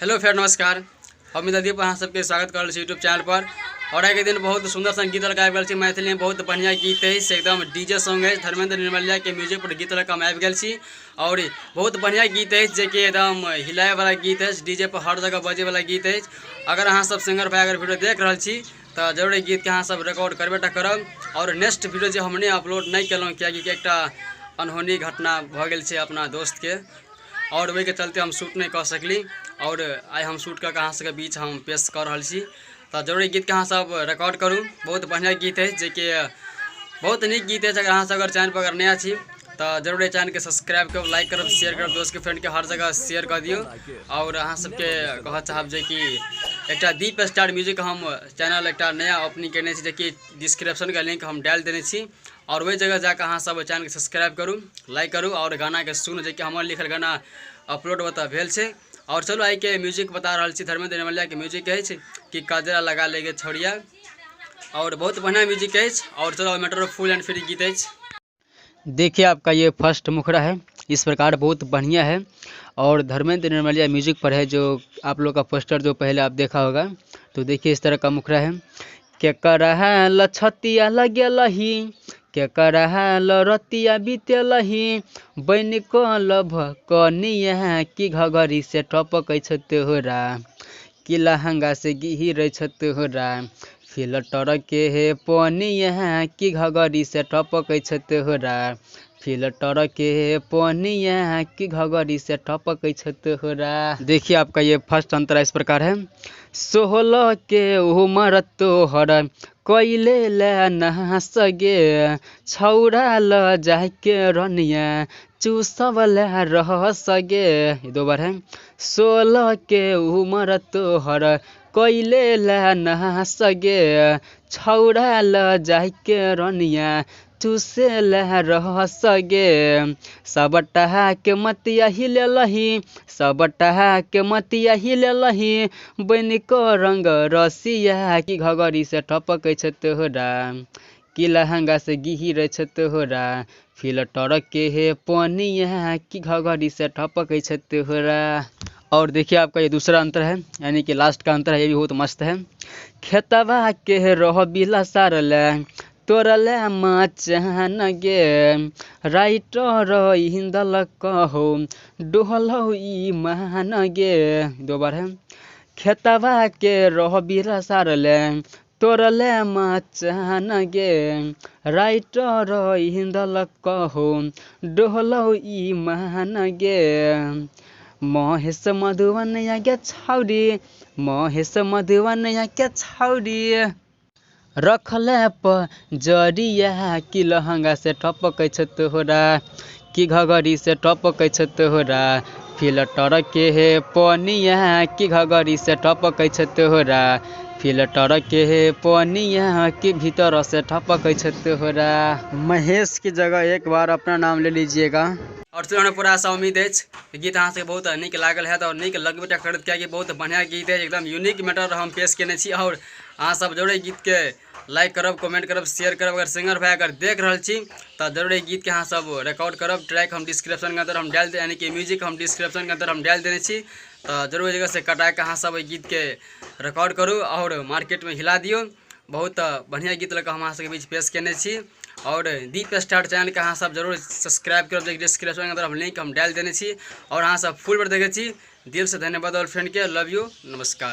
Hello फेर नमस्कार, हम दीप अहाँ सबके स्वागत कर रहल छी यूट्यूब चैनल पर। और आइके दिन बहुत सुंदर सन गीत लग आबि गेल छी। मैथिली में बहुत बढ़िया गीत अछि, एकदम डीजे सॉन्ग अछि। धर्मेंद्र निर्मलिया के म्यूजिक पर गीत लग हम आबि गेल छी और बहुत बढ़िया गीत अछि, जेकि एकदम हिलाए वाला गीत अछि, डीजे पर हर जगह बजे वाला गीत अछि। अगर अहाँ सब सिंगर भाई अगर वीडियो देख रहल छी तऽ जरूर ई गीतके अहाँ सब रिकॉर्ड करबे टा करब। और नेक्स्ट वीडियो जे हम नहि अपलोड नहि केलहुँ, कियाकि एकटा अनहोनी घटना भऽ गेल छै अपना दोस्तके और ओहिके चलते हम शूट नहि कऽ सकली। और आइ हम शूट कऽ के अहाँ सबके बीच हम पेश कऽ रहल छी। तऽ जरूर ई गीतके अहाँ सब रिकॉर्ड करू, बहुत बढ़िआँ गीत अछि, जेकि बहुत नीक गीत अछि। अगर अहाँ सब अगर चैनल पर अगर नया छी तऽ जरूर एहि चैनलके सब्सक्राइब करब, लाइक करब, शेयर करब, दोस्तके फ्रेंडके हर जगह शेयर कऽ दियौ। और अहाँ सबके कहऽ चाहब जेकि एकटा दीप स्टार म्यूजिक हम चैनल एकटा नया ओपनिंग केने छी, जेकि डिस्क्रिप्शनके लिंक हम डालि देने छी और ओहि जगह जाकऽ अहाँ सब चैनलके सब्सक्राइब करू, लाइक करू और गानाके सुनू, जेकि हमर लिखल गाना अपलोड ओतऽ भेल छै। और चलू आइके म्यूजिक बता रहल छी, धर्मेंद्र निर्मलियाके म्यूजिक अछि कि कजरा लगा लेगे छौड़िया, और बहुत बढ़िया म्यूजिक अछि। और चलो मेट्रो फुल एंड फ्री गीत अछि। देखिए आपका ये फर्स्ट मुखड़ा है, इस प्रकार बहुत बढ़िया है और धर्मेंद्र निर्मलिया म्यूजिक पर है, जो आप लोग का पोस्टर जो पहले आप देखा होगा। तो देखिए इस तरह का मुखड़ा है। के करहल छतिया लगेलही, के करहल रतिया बीतेलही, बनि कऽ भकनिया कि घघरी से टपकै छौ तोहरा, कि लहंगा से गिरै छौ तोहरा, फिल्टर के हे पनिया कि घघरी से टपकै छौ तोहरा, फिल्टर के पनिया कि घघरी से टपकै छौ तोहरा। देखिए आपका ये फर्स्ट अंतरा इस प्रकार है। 16 के उमर तोहर कैले ले नहा सगे, छौड़ा ल जाके रनिया चूसब ले रह सगे। ये दो बार है। 16 के उमर तोहर कैले ले नहा सगे, छौड़ा ल जाके रनिया चूसे ले रह सगे, सबटा के मतिया हिलेलही, सबटा के मतिया हिलेलही, बनि कऽ रंग रसिया कि घघरी से टपकै छौ तोहरा, कि लहंगा से गिरै छौ तोहरा, फिल्टर के हे पनिया कि घघरी से टपकै छौ तोहरा। और देखिए आपका ये दूसरा अंतर है, यानी कि लास्ट का अंतर है, ये भी बहुत मस्त है। खेतवा के रह बिला सारले तोरले मचान गे, राइटर हिंदल कहो डोहलौ ई मान गे। दो बार है। खेतवा के रह बिला सारले तोरले मचान गे, राइटर हिंदल कहो डोहलौ ई मान गे, महेश मधुबन या छौरी, महेश मधुबन या छौरी, रखले प जरिया कि लहंगा से टपकै छौ तोहरा, कि घघरी से टपकै छौ तोहरा, फिल्टर के हे पनिया कि घघरी से टपकै छौ तोहरा, फिल्टर के हे पनिया कि भीतर से टपकै छौ तोहरा। महेश की जगह एक बार अपना नाम ले लीजिएगा। और चलो हमरा पूरा आशा उम्मीद अछि कि गीत अहाँ सबके बहुत नीक लागल हैत और नीक लगबे टा करत, कियाकि बहुत बढ़िया गीत अछि, एकदम यूनिक मैटर हम पेश केने छी। और अहाँ सब जरूर एहि गीतके लाइक करब, कमेंट करब, शेयर करब। अगर सिंगर भाई अगर देख रहल छी तऽ जरूर एहि गीतके अहाँ सब रिकॉर्ड करब। ट्रैक हम डिस्क्रिप्शनके अंदर हम डालि दे, यानी कि म्यूजिक हम डिस्क्रिप्शनके अंदर हम डालि देने छी, तऽ जरूर ओहि जगहसँ कटाके अहाँ सब एहि गीतके रिकॉर्ड करू और मार्केटमे हिला दियौ। बहुत बढ़िया गीत लऽ कऽ हम अहाँ सबके बीच पेश केने छी। और दीप स्टार चैनलके अहाँ सब जरूर सब्सक्राइब करब, जे डिस्क्रिप्शनके अंदर हम लिंक हम डालि देने छी। और अहाँ सब फुल पर देखै छी, दिल से धन्यवाद और फ्रेंडके, लव you, नमस्कार।